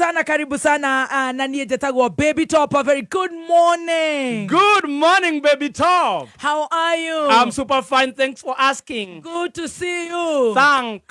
Sana, karibu sana na niĩ njĩtagwo Baby Top. A very good morning. Good morning, Baby Top. How are you? I'm super fine. Thanks for asking. Good to see you. Thank.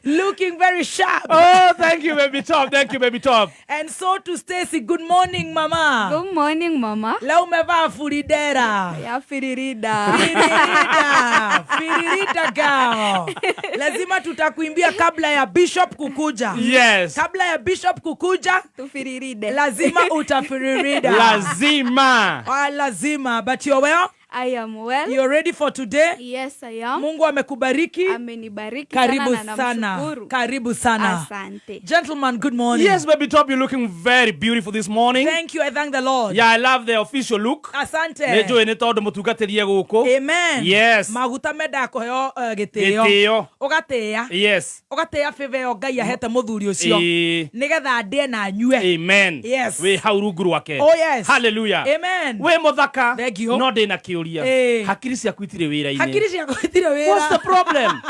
Looking very sharp. Oh, thank you, Baby Top. Thank you, Baby Top. And so to Stacy, good morning mama. Good morning, mama. Leo umevaa furidera. Ya firirida. Firirida. Firirida girl. Lazima tutakuimbia kabla ya Bishop kukuja. Yes. Kabla ya Bishop kukuja, Tufiriride. lazima utafiririda. Lazima. Ah, lazima. But you're well? I am well. You're ready for today? Yes, I am. Mungu amekubariki. Amenibariki Karibu sana na sana. namshukuru. Karibu sana. Asante. Gentlemen, good morning. Yes, Baby Top, you're looking very beautiful this morning. Thank you. I thank the Lord. Yeah, I love the official look. Asante. Nĩ njũĩ nĩ tondũ mũtungatĩrie gũkũ. Amen. Yes. Maguta mendaga kũheo gĩtĩo. Gĩtĩo. Ũgatĩĩa. Yes. Ũgatĩĩa favor ĩyo Ngai ahete mũthuri ũcio. Ĩĩ. Nĩgetha ndĩe na nyue. Amen. Yes. Wĩ hau rungu rwake. Oh, yes. Hallelujah. Amen. Wĩ mũthaka. Thank you. No ndĩ na kĩũria. Ĩĩ. Hakiri ciaku itirĩ wĩra-inĩ. Hakiri ciakwa itirĩ wĩra. What's the problem?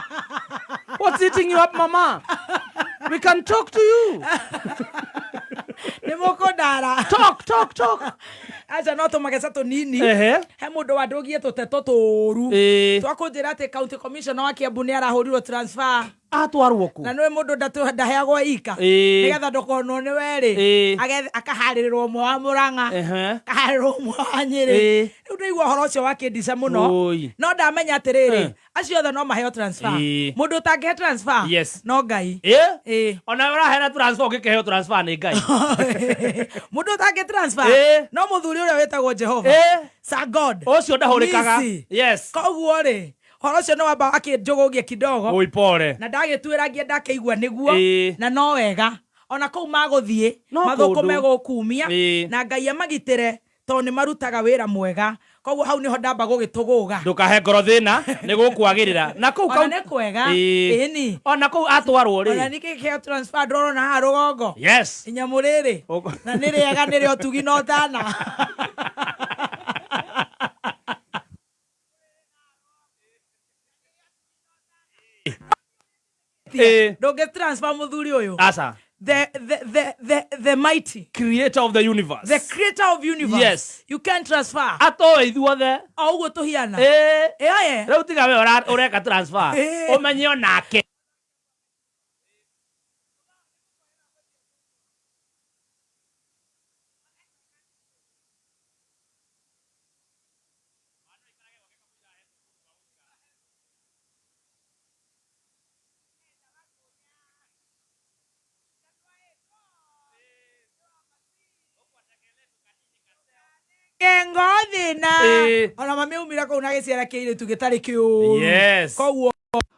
What's eating you up, mama? We can talk to you. Nĩ mũkũndara. Talk, talk, talk. Aca no tũmageca tũnini. Ehe. He mũndũ wandũgie tũteto tũũru. Ĩĩ. Twakũnjĩra atĩ county commissioner wa Kiambu nĩ arahũrirwo transfer. Atwarwo kũ? Na nĩ mũndũ ndaheagwo ika. Ĩĩ. Nĩgetha ndũkonwo nĩ werĩ. Ĩĩ. Akaharĩrĩrwo ũmwe wa Mũrang'a. Ehe. Akaharĩrĩrwo ũmwe wa Nyĩrĩ. Ĩĩ. Rĩu ndaigua ũhoro ũcio wakĩndica mũno. Oi. No ndamenya atĩrĩrĩ, Eh. acio othe no maheo transfer. Ĩĩ. Mũndũ ũtangĩhe transfer Yes. no Ngai. Ĩĩ. Ĩĩ. Ona ũrahera transfer ũngĩkĩheo transfer nĩ Ngai. Mũndũ ũtangĩ transfer Ĩĩ. no mũthuri ũrĩa wĩtagwo Jehova. Ĩĩ. Sir God. Ũcio ndahũrĩkaga. Nisi. Yes. Koguo rĩ, ũhoro ũcio nĩ wamba wakĩnjũgũgia kidogo. Oi pole. Na ndagĩtuĩrangia ndakĩigua nĩguo Ĩĩ. na no wega ona kũu magũthiĩ No mathũkũ kũndũ. megũkumia Ĩĩ. na Ngai amagitĩre tondũ nĩ marutaga wĩra mwega koguo hau nĩho ndamba gũgĩtũgũga Ndũkahe ngoro thĩna nĩ gũkwagĩrĩra. Na kũu ona nĩ kwega Ĩĩ. ĩni Ona kũu atwarwo ona rĩ. nĩkĩ kĩo transfer ndĩrona haha rũgongo Yes. inyamũ rĩrĩ na nĩ rĩega nĩ rĩa ũtugi na ũtana. Ĩĩ. Ndũngĩ transfer mũthuri ũyũ. Aca. The mighty. Creator of the universe. The creator of universe. Yes. You can transfer. Atoĩ ithuothe. O ũguo tũhiana. Ĩĩ. Ĩoye. Rĩu tiga we ũreka transfer. Ĩĩ. Ũmenye onake. Kengo thĩna. Ĩĩ. Ona mami aumire kũu na gĩciara kĩirĩtu gĩtarĩ kĩũru. Yes. Koguo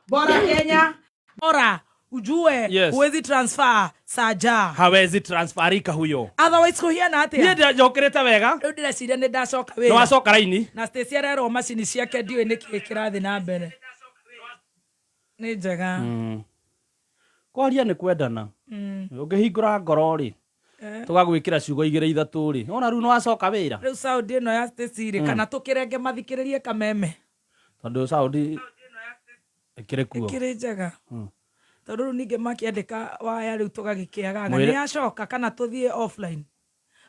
bora Kenya, bora ujue Yes. huwezi transfer saja. Hawezi transferika huyo. Otherwise kũhiana Niĩ atĩa? njokĩrĩte wega. Rĩu ndĩreciria nĩ ndacoka Nĩ wĩra. wacoka raini. Na Stacy arerwo macini ciake ndiũĩ nĩkĩ kĩrathiĩ na mbere. Nĩ njega. Kwaria nĩ kwendana. Ũngĩhingũra ngoro rĩ, tũgagwĩkĩra ciugo igĩrĩ ithatũ rĩ, ona rĩu nĩ wacoka wĩra. Rĩu sound ĩno ya Stacy rĩ, kana tũkĩrenge mathikĩrĩrie kameme. Tondũ sound ĩkĩrĩ kuo. Ĩkĩrĩ njega. Tondũ rĩu ningĩ makĩandĩka waya rĩu tũgagĩkĩagaga. Mwĩre- Nĩ yacoka kana tũthiĩ offline.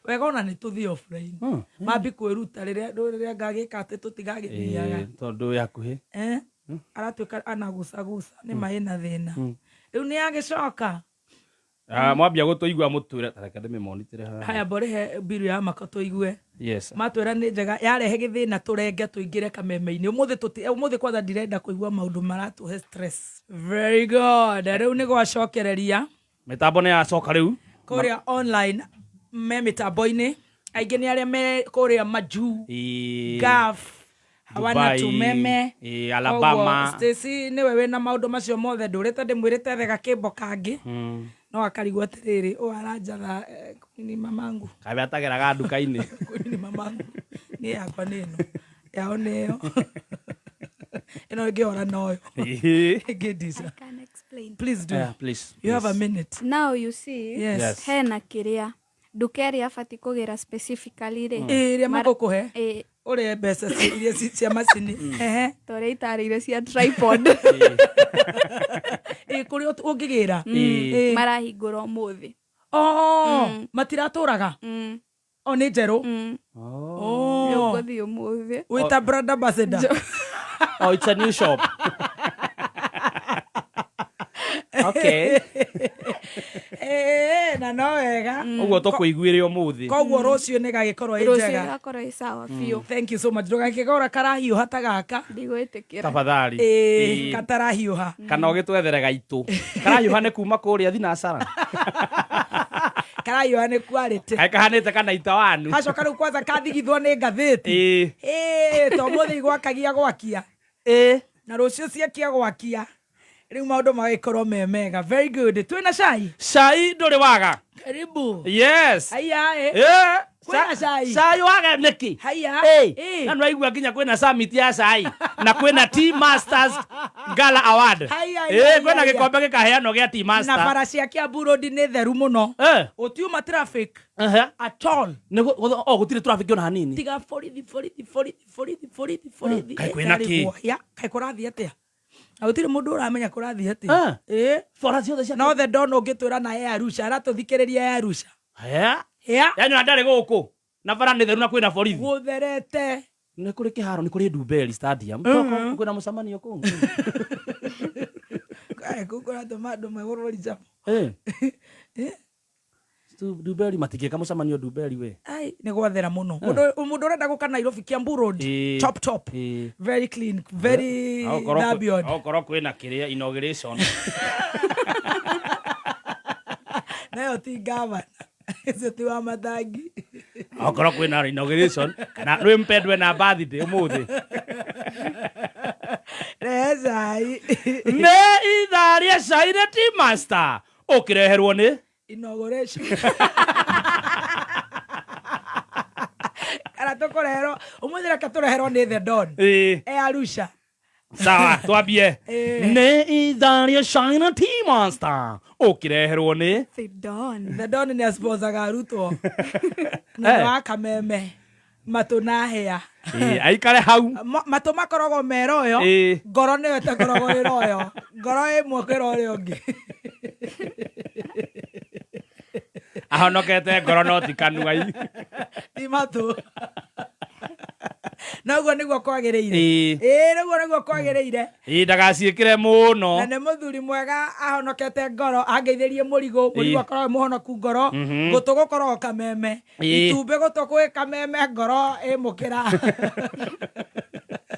Wega ona nĩ tũthiĩ offline. Mambi kwĩruta rĩrĩa rĩrĩa ngagĩka atĩ tũtigagĩthiaga. Ĩĩ, tondũ wĩ hakuhĩ. Eh? Aratuĩka anagucaguca nĩ ma ĩna thĩna. Rĩu nĩ yagĩcoka. Ah, mwambia gũtũigua mũtwĩre ta reke ndĩmĩmonitĩre haha. Haya mborĩhe mbiru ya maka tũigue. Yes. Matwĩra nĩ njega yarehe gĩthĩna tũrenge tũingĩre kameme-inĩ. Ũmũthĩ tũti ũmũthĩ kwanza ndirenda kũigua maũndũ maratũhe stress. Very good. Rĩu nĩ gwacokereria Mĩtambo nĩ yacoka rĩu. kũrĩa online me mĩtambo-inĩ aingĩ nĩ arĩa me kũrĩa majuu Ĩĩ. Gulf hawana Dubai, tumeme. ĩĩ, Alabama. Koguo Stacy nĩwe wĩna maũndũ macio mothe ndũrĩte ndĩmwĩrĩte ethe gakĩmbo kangĩ no akarigwo atĩrĩrĩ ũyũ aranjatha ni mamangu. Kabe atageraga nduka-inĩ. Ni mamangu niĩ yakwa nĩ ĩno yao nĩ ĩyo ĩno ĩngĩhora noyo Ĩĩ. ĩngĩndica. I can explain. Please do. Yeah, please. You have a please. minute. Now you see, Yes. Yes. hena kĩrĩa nduka ĩrĩa abatiĩ kũgĩra specifically rĩ. Ĩrĩa Mara- magũkũhe Ĩĩ, Ũrĩe mbeca iria cia macini. Ehe. Ta ũrĩa itarĩire cia tripod. Ĩ kũrĩa ũngĩgĩra. Ĩĩ. Ĩ. Marahingũra ũmũthĩ. Oh, matiratũraga. O nĩ njerũ. Oh. Oh. Rĩu ngũthiĩ ũmũthĩ. Wĩta brand ambassador. Oh, it's a new shop. Okay. Ĩĩ, na no wega. Ũguo tũkũiguĩre ũmũthĩ. Koguo rũciũ nĩ gagĩkorwo ĩ Rũciũ njega. ĩgakorwo ĩ sawa biũ. Thank you so much. Ndũgakĩgũra karahiũha ta gaka. Ndigwĩtĩkĩra. Tafadhali. Ĩĩ, Ĩĩ. katarahiũha. Kana ũgĩtwethere gaitũ. Karahiũha nĩ kuma kũrĩa thinacara. Karahiũha nĩ quality. Kaĩ kahanĩte kana itawanu. Gacoka rĩu kwanza kathigithwo nĩ ngathĩti. Ĩĩ. Ĩĩ, to mũthĩ igwakagia gwakia. Ĩĩ. Na rũciũ ciakia gwakia. Rĩu maũndũ magagĩkorwo me mega. Very good. Twĩna cai? Cai ndũrĩ waga. Karibu. Yes. Haiya ĩ. Ĩĩ. Kwĩna cai? Cai waga nĩkĩ? Haiya. Ĩĩ. Ĩĩ. Na nĩwaigua nginya kwĩna summit ya cai na kwĩna Tea Masters Gala Award. Haiya, Ĩĩ, haiya, kwĩna haiya. gĩkombe gĩkaheanwo gĩa Tea Na Master. bara cia Kiambu Road nĩ theru mũno. Eh. Ũtiuma traffic Ehe. at all. Nĩ o gũtirĩ traffic ona hanini. Tiga borithi borithi borithi borithi borithi borithi. Kaĩ kwĩna kĩ? Guoya. Kaĩ kũrathiĩ atĩa? Na gũtirĩ mũndũ ũramenya kũrathiĩ atĩa. Eh. Ĩĩ. Bara ciothe cia No the Don ũngĩtwĩra na e Arusha aratũthikĩrĩria e Arusha. Haya. Ya. Yanyona ndarĩ gũkũ. Na bara nĩ theru na kwĩna borithi. Gũtherete. Nĩ kũrĩ kĩharo nĩ kũrĩ Ndumberi Stadium. Toko kwĩna mũcemanio kũu. Kaĩ kũu kũratũma andũ magũrwo rijabo. Eh. Ndumberi matingĩka mũcemanio Ndumberi we. Ai, nĩ gwathera mũno. Mũndũ mũndũ ũrenda gũka Nairobi Kiambu Road. Ĩĩ. Top top. Ĩĩ. Very clean, very thambiod. Okorwo kwĩna kĩrĩa inauguration. Nayo ti gavana. Ũcio ti wa Matangi. Okorwo kwĩna inauguration kana rwĩ mpendwe na birthday ũmũthĩ. Rehe cai. Nĩ ithaa rĩa cai nĩ Tea Master. Ũkĩreherwo nĩ Inauguration. Kana tũkũreherwo ũmũthĩ reke tũreherwo nĩ The Don. Ĩĩ. E Arusha. Sawa, twambie. Ĩĩ. Nĩ ithaa rĩa cai na Tea Master. Ũkĩreherwo nĩ The Don. The Don nĩ asponsaga arutwo. Na nĩ wa kameme. Matũ na hĩa. Ĩĩ, aikare hau. Matũ makoragwo me royo. Ĩĩ. Ngoro nĩyo ĩtakoragwo ĩ royo. Ngoro ĩmwe kwĩra ũrĩa ũngĩ. Ahonokete ngoro no ti kanua. Ti matũ. Na ũguo nĩguo kwagĩrĩire. Ĩĩ. Ĩĩ nĩguo nĩguo kwagĩrĩire. Ĩĩ, ndagaciĩkĩre mũno. Na nĩ mũthuri mwega ahonokete ngoro angeithĩrie mũrigo mũrigo Ĩĩ. akoragwo e mũhonoku ngoro gũtũ gũkoragwo kameme Ĩĩ. itumbĩ gũtũ gwĩ kameme ngoro ĩmũkĩra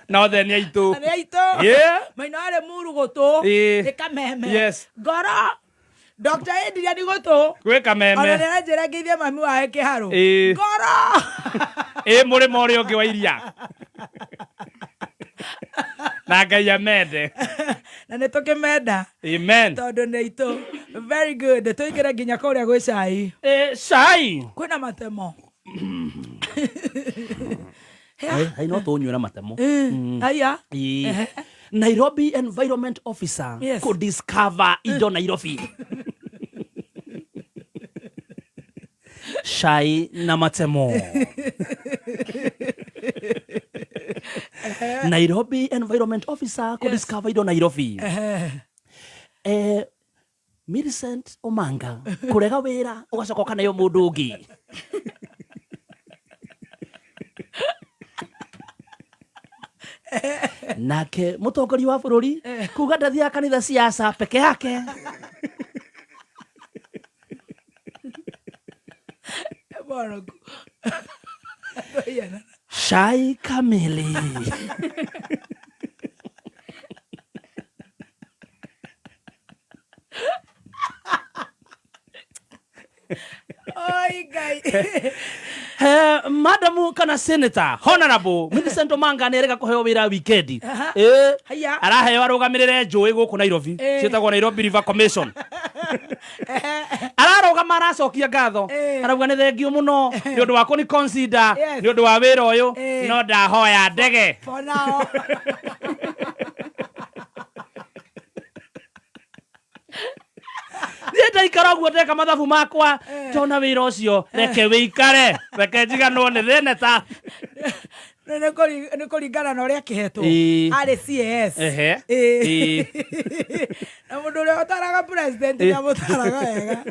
No the nĩ aitũ. nĩ aitũ Yeah. maina arĩ muru gũtũ Ĩĩ. nĩ kameme Yes. ngoro Dr. Adrian gũtũ Gwĩ ona kameme. nĩ aranjĩra ngeithie mami wae kĩharũ Ĩĩ. ngoro Ĩ mũrĩmo ũrĩa ũngĩ wa iria. Na Ngai amende. na nĩ tũkĩmenda Amen. tondũ nĩ aitũ very good tũingĩre nginya kũrĩa gwĩ cai Ĩ, cai. kwĩna matemo Hai no tũnyue na matemo. Aya. Ĩĩ. Nairobi Environment Officer Yes. kũ discover indo Nairobi. Cai na matemo. Nairobi Environment Officer kũ discover indo Nairobi. Eh, Millicent Omanga kũrega wĩra ũgacoka ũkaneo mũndũ ũngĩ. Nake mũtongoria wa bũrũri kuga ndathiaga kanitha siasa peke yake. Boroku. Cai kamili. Oi Ngai. He, madamu kana senator honorable Millicent Omanga nĩ erega kũheo wĩra weekend. Aha. Ĩ, Haiya. araheo arũgamĩrĩre njũĩ gũkũ Nairobi Ĩ. ciĩtagwo Nairobi River Commission. Ararũgama aracokia ngatho Ĩ. arauga nĩ thengio mũno nĩ ũndũ wa kũni consider Yes. nĩ ũndũ wa wĩra ũyũ Ĩ. no ndahoya ndege. For now. Niĩ ndaikara ũguo ndeka mathabu makwa ndona wĩra ũcio reke wĩikare reke njiganwo nĩ theneta. Nĩ Nĩ kũringana na ũrĩa kĩhetwo. Ĩĩ. Arĩ CAS. Ehe. Ĩĩ. Ĩĩ. Na mũndũ ũrĩa ũtaraga president nĩ amũtaraga wega.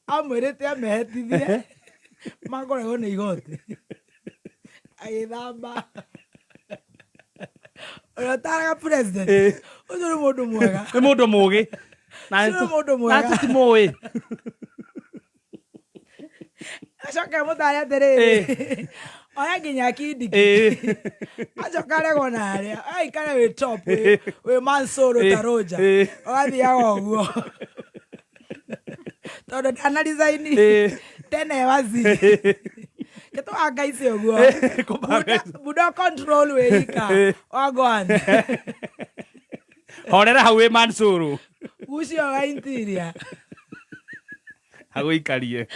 Amwĩrĩte amehetithie. Makũregwo nĩ igoti. Agĩthamba. Ũrĩa ũtaraga president. Ũcio nĩ mũndũ mwega. Nĩ mũndũ mũgĩ. Na Ũcio nĩ mũndũ mwega. Na tũtimũĩ. Acoke amũtare atĩrĩrĩ. Oya nginya kindiki. Ĩĩ. Acoka aregwo na harĩa. Aikare wĩ top wĩ Mansuru ta Roger. Ĩĩ. Ũgathiaga ũguo. Tondũ ndana resign Ĩĩ. tene wazi. Kĩtũhanga ici ũguo. Kũbanga ici. Buda control wĩ ika. Wagwan. Horera hau wĩ Mansuru. Ucio wa interior. Agũikarie.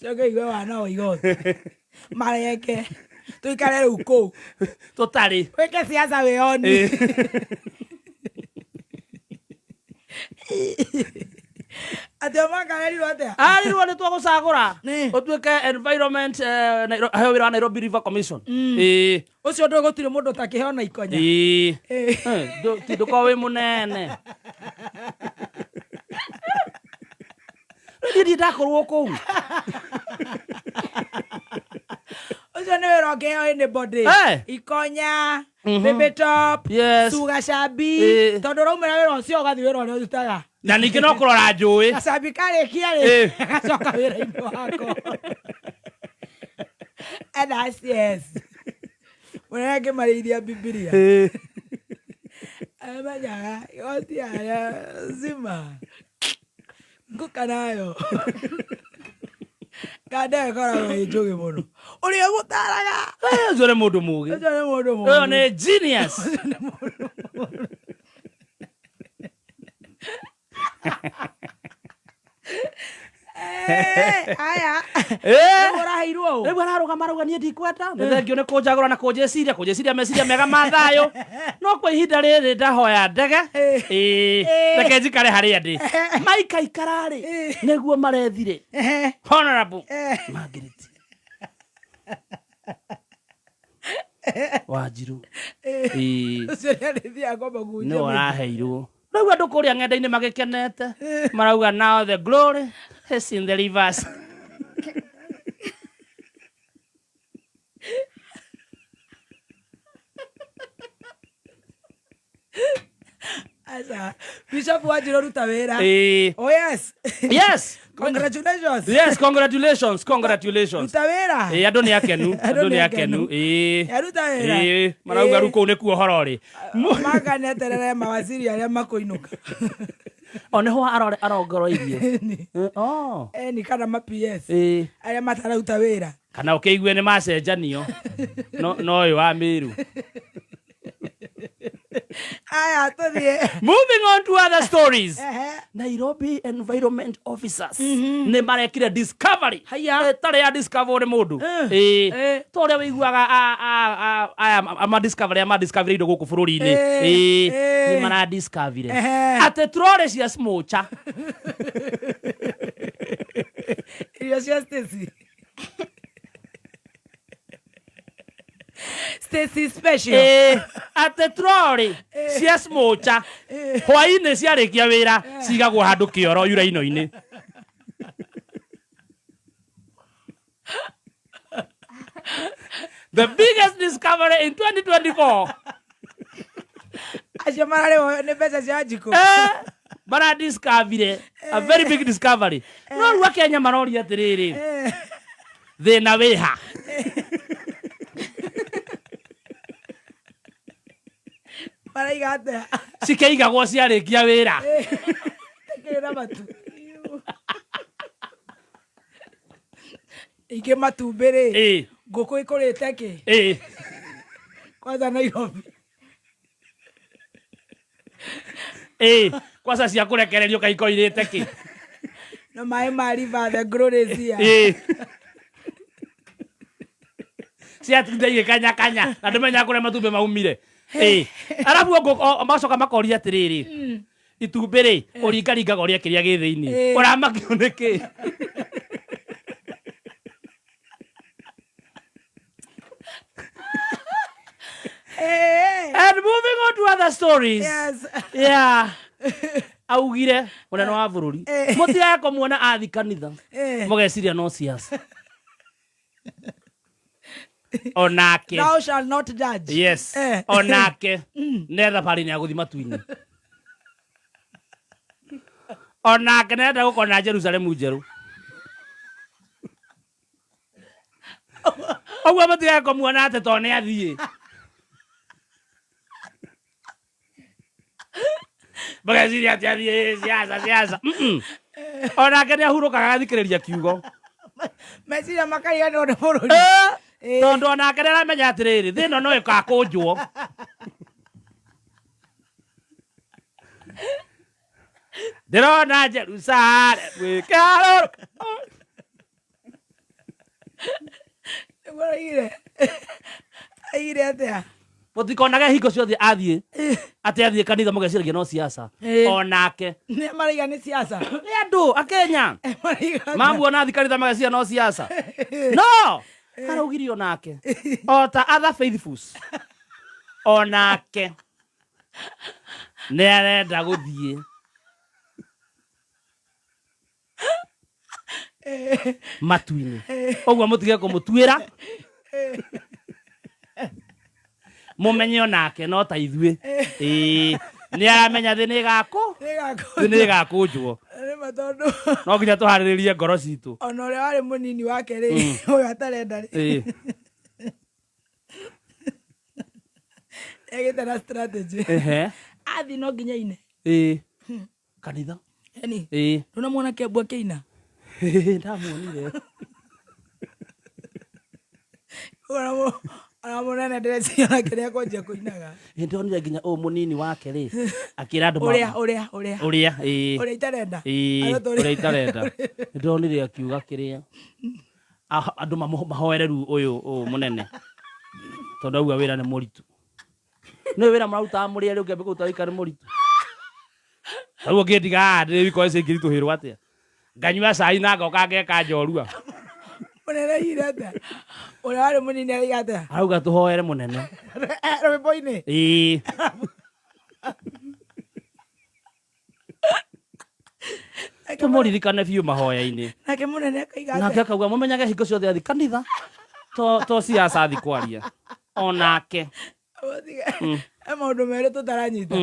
Coke igue wana wa igoti. Mareke. Tũikare rĩu kũu. Tũtarĩ. Wĩke siasa wĩoni. Atĩ ũmakarerirwo atĩa? Arirwo nĩ twagũcagũra. Nĩ. Ũtuĩke environment aheo wĩra wa Nairobi River Commission. Ĩĩ. Ũcio ũndũ gũtirĩ mũndũ ũtakĩheo na ikonya. Ĩĩ. Ĩĩ. Eh, ti ndũkorwo wĩ mũnene. Rĩu niĩ ndirĩ ndakorwo kũu. Ũcio nĩ wĩra ũngĩheo anybody. Eh. Ikonya, baby top, Yes. suga cabi. Ĩĩ. Tondũ ũraumĩra wĩra ũcio ũgathiĩ wĩra ũrĩa ũrutaga. Na ningĩ no kũrora njũĩ. Gacabi karĩkia rĩ, Ĩĩ. gacoka wĩra-inĩ wako. And that's yes. Mũnene akĩmarĩithia Bibilia. Amenyaga igoti harĩa zima. Nguka nayo. Kanda ĩyo ĩkoragwo ĩ njũgĩ mũno. Ũrĩa ũgũtaraga. Eh, Ũcio nĩ mũndũ mũgĩ. Ũcio nĩ mũndũ Ũyũ mũũru. nĩ genius. Ũcio nĩ mũndũ mũũru. Eh, aya. Eh. Rĩu ũraheirwo ũ? Rĩu ararũgama arauga niĩ ndikwenda nĩ thengio nĩ kũnjagũra na kũnjĩciria kũnjĩciria meciria mega ma thayũ no kwa ihinda rĩrĩ ndahoya ndege Eh. ĩĩ Eh. reke njikare harĩa ndĩ maikaikara-rĩ Eh. nĩguo marethire Ehe. honorable Eh. Margaret Wanjiru Eh. ĩĩ Ũcio nĩarĩthiaga kwamba kũhunjia nĩwe mũingĩ. ũraheirwo rĩu andũ kũrĩa ng'enda-inĩ magĩkenete marauga now the glory is in the rivers Aca. Bishop Wanjiru ruta wĩra. Ĩĩ. Oh yes. yes Congratulations. yes congratulations congratulations Ruta wĩra. ĩĩ andũ nĩ akenu andũ nĩ akenu ĩĩ Aruta wĩra. ĩĩ marauga Ĩĩ. rĩu kũu nĩkuo ũhoro ũrĩ Manga nĩeterere mawaziri arĩa makũinũka. o nĩho arongoroirie Ĩni. Oh. Ĩni kana ma PS. Ĩĩ. Arĩa matararuta wĩra. kana ũkĩigue nĩ macenjanio no no ũyũ wa Mĩrũ Aya tũthiĩ. moving on to other stories Ehe. Nairobi environment officers nĩ marekire discovery Haiya. ĩtarĩ ya discover nĩ mũndũ Eh. ĩĩ Eh. ta ũrĩa wĩiguaga aya amadiscovery amadiscovery indo gũkũ bũrũri-inĩ Eh. ĩĩ Eh. nĩ maradiscoverire Ehe. atĩ trore cia smocha Irio cia Stacy. Stacy special. ĩĩ atĩ trore cia smocha hwaĩ-inĩ ciarĩkia wĩra cigagwo handũ kĩoro yuraino-inĩ The biggest discovery in 2024 Acio mararĩhwo nĩ mbeca cia njikũ. Eh, maradiscoverire a very big discovery no rĩu akenya maroria atĩrĩrĩ Eh. thĩna wĩha Maraiga atĩa? cikĩigagwo ciarĩkia wĩra Kĩrĩ na matu. Ingĩ matumbĩ rĩ. ĩĩ Ngũkũ ĩkũrĩte kĩ? ĩĩ Kwanza Nairobi. ĩĩ kwaca cia kũrekererio kaiko irĩte kĩ Na maĩ ma river the glory is here. ĩĩ ciatinda igĩkanyakanya na ndũmenyaga kũrĩa matumbĩ maumire ĩĩ arabu macoka makoria atĩrĩrĩ itumbĩ rĩ ũringaringaga ũrĩa kĩrĩa gĩ thĩinĩ Ĩĩ. ũramakio nĩ kĩ Other stories. Yes. Yeah. Augire munene wa bururi Eh. mutigae kumuona athi kanitha Eh. mugeciria no siasa onake Thou shall not judge. Yes. Eh. Onake ne thabarĩ-inĩ ya gũthiĩ matu-inĩ. Onake nĩarenda gũkona Jerusalemu njerũ. Ũguo mũtigage kũmuona atĩ tondũ nĩ athiĩ. Mũgeciria atĩ athiĩ siasa siasa. Onake nĩ ahurũkaga agathikĩrĩria kiugo. Meciria makariganĩrwo nĩ bũrũri. Eh. Tondũ onake nĩ aramenya atĩrĩrĩ, thĩ ĩno no ĩgakũnjwo. Ndĩrona Jerusalemu ĩkarũrũka. Nĩguo araugire. Augire atĩa? Mũtikonage hingo ciothe athiĩ atĩ athiĩ kanitha mũgeciragia no siasa. Eh. Onake Nĩ maraiga nĩ siasa. nĩ andũ a Kenya Maraiga atĩa? mamuona athiĩ kanitha mageciria no siasa. No araugire onake o ta other faithfuls onake nĩ arenda gũthiĩ matu-inĩ ũguo mũtige kũmũtuĩra mũmenye onake no ta ithuĩ ĩĩ nĩ aramenya thĩ nĩ ĩgakũ thĩ nĩ ĩgakũnjwo Nĩ ma tondũ no nginya tũharĩrĩrie ngoro citũ ona ũrĩa warĩ mũnini wake rĩ ũyũ atarenda rĩ Ĩĩ. nĩagĩte na strategy. Ehe. Athiĩ no nginya aine. Ĩĩ. Kanitha Yani ĩĩ ndũnamuona Kĩambu akĩina? Ndamuonire. Ona mũnene ndĩreciria onake nĩekwanjia kũinaga. Ĩ, ndonire nginya ũyũ mũnini wake rĩ akĩra andũ Ũrĩa ũrĩa ũrĩa ũrĩa ĩĩ ũrĩa itarenda. ĩĩ Arĩa tũrĩ- ũrĩa itarenda ndonire akiuga kĩrĩa andũ mahoere rĩu ũyũ ũyũ mũnene tondũ auga wĩra nĩ mũritũ nĩ wĩra mararutaga mũrĩ erĩ ũngĩambia kũruta wika nĩ mũritũ rĩu ũngĩndiga haha ndĩ wika icio ingĩritũhĩrwo atĩa nganyua cai na ngoka ngeka njorua Mũnene augire atĩa? Ũrĩa warĩ mũnini arauga atĩa? arauga tũhoere mũnene Eh, Rwĩmbo-inĩ. ĩĩ tũmũririkane biũ mahoya-inĩ Nake mũnene akauga nake atĩa? akauga mũmenyage hingo ciothe athi kanitha to to siasa athi kwaria onake He maũndũ merĩ tũtaranyita.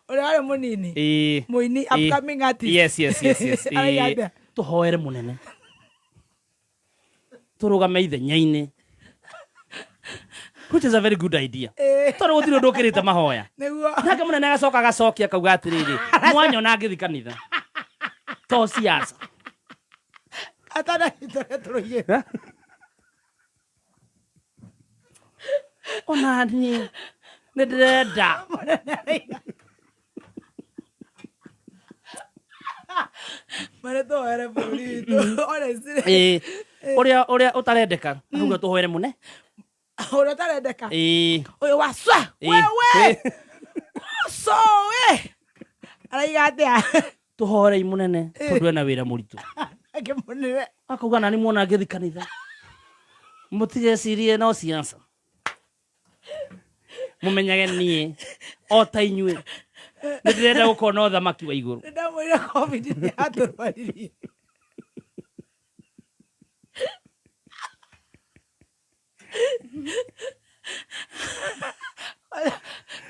Ũrĩa warĩ mũnini ĩĩ mũini Ĩĩ. upcoming artist. yes yes yes yes Arauga Ĩĩ. atĩa? tũhoere mũnene tũrũgame ithenya-inĩ which is a very good idea Ĩĩ. tondũ gũtirĩ ũndũ ũkĩrĩte mahoya Nĩguo. nake mũnene agacoka agacokia akauga atĩrĩrĩ mwanyona ngĩthi kanitha to siasa Atananyita ũrĩa tũroigĩte. ona niĩ nĩ ndĩrenda Mũnene arauga. Marĩ tũhoere bũrũri witũ. Honestly. Ĩĩ. ũrĩa ũrĩa ũtarendeka arauga tũhoere mũne Ũrĩa ũtarendeka. Ĩĩ. Ũyũ wa swa. Ĩĩ. Wewe. So we. Arauga atĩa? tũhoerei mũnene tondũ ena wĩra mũritũ Nake mũnene. akauga nani muona ngĩthi kanitha mũtigecirie no siasa mũmenyage niĩ o ta inyuĩ nĩ ndĩrenda gũkorwo na ũthamaki wa igũrũ Nĩ ndamwĩrire COVID nĩ yatũrwaririe.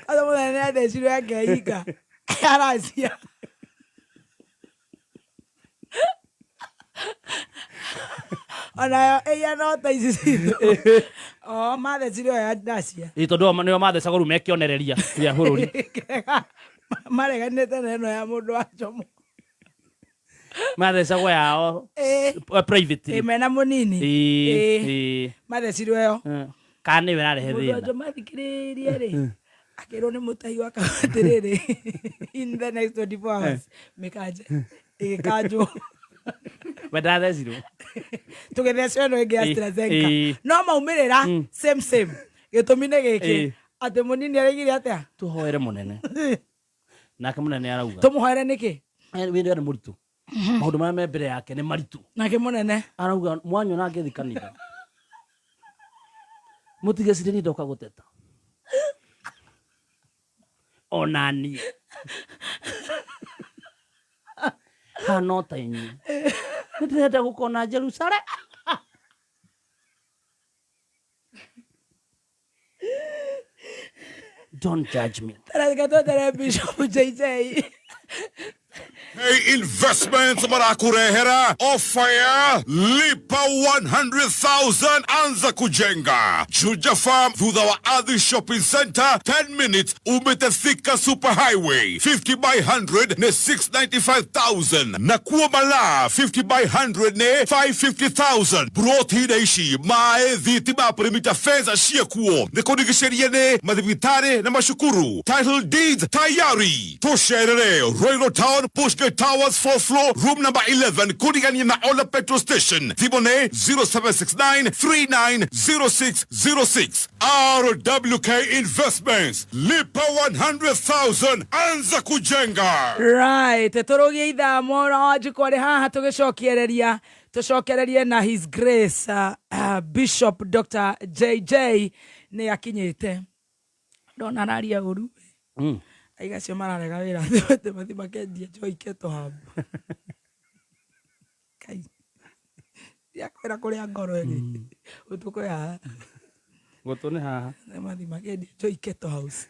Kwanza mũnene nĩ athecirwo akehinga aracia onayo ĩhiana o ta ici citũ o mathecirwo ya ndacia Ĩ, tondũ o nĩo mathecagwo rĩu me kĩonereria gĩa bũrũri mareganĩte na ĩno ya mũndũ wa njomo mathecagwo yao Ĩ. privately Ĩ, mena mũnini Ĩ, Ĩ. ĩ. mathecirwo ĩyo Eh, kana nĩwe ĩrarehe mũndũ wa thĩna njoma athikĩrĩirie rĩ akĩrwo nĩ mũtahi wa akauga atĩrĩrĩ in the next 24 hours mĩkanje ĩgĩkanjwo we ndathecirwo tũgĩthecwo ĩno ĩngĩ ya Ĩ, AstraZeneca ĩ. no maumĩrĩra same same gĩtũmi nĩ gĩkĩ Ĩ. atĩ mũnini araigire atĩa tũhoere mũnene nake mũnene arauga tũmũhoere nĩkĩ Eh, wĩra nĩ mũritũ maũndũ marĩa me mbere yake nĩ maritũ nake mũnene arauga mwanyona ngĩthi kanitha mũtigecirie niĩ ndoka gũteta Ona niĩ hana o ta inyuĩ. Nĩ ndĩrenda gũkona Jerusalem. Don't judge me. Reke twetere Bishop JJ. Hey Investments marakurehera ofa ya lipa 100,000 anza kujenga. Juja Farm thutha wa Ardhi Shopping Center, 10 minutes umete Thika Super Highway. 50 by 100 ni 695,000 na kuo Malaa 50 by 100 ni 550,000. Broti ici mae thitima perimeter fence ciekuo nĩ kũrigicĩria nĩ mathibitari na macukuru. Title deeds tayari. Tũcerere Royal Town, Bushgate Towers, 4th floor, room number 11, kurigania na Ola Petrol Station. Thimũ nĩ 0769 390606. RWK Investments. Lipa 100,000 anza kujenga. Right, tũrũgie ithaa mwana njikwa rĩ haha tũgĩcokereria tũcokererie na His Grace Bishop Dr. JJ nĩ akinyĩte. Ndona araria ũru. Aiga acio mararega wĩra atĩ mathi makendia Joy Keto Hub. Kai. Ndiakwĩra kũrĩa ngoro ĩrĩ. Ũtukũ ya Gũtũ nĩ haha. mathi makendia Joy Keto House.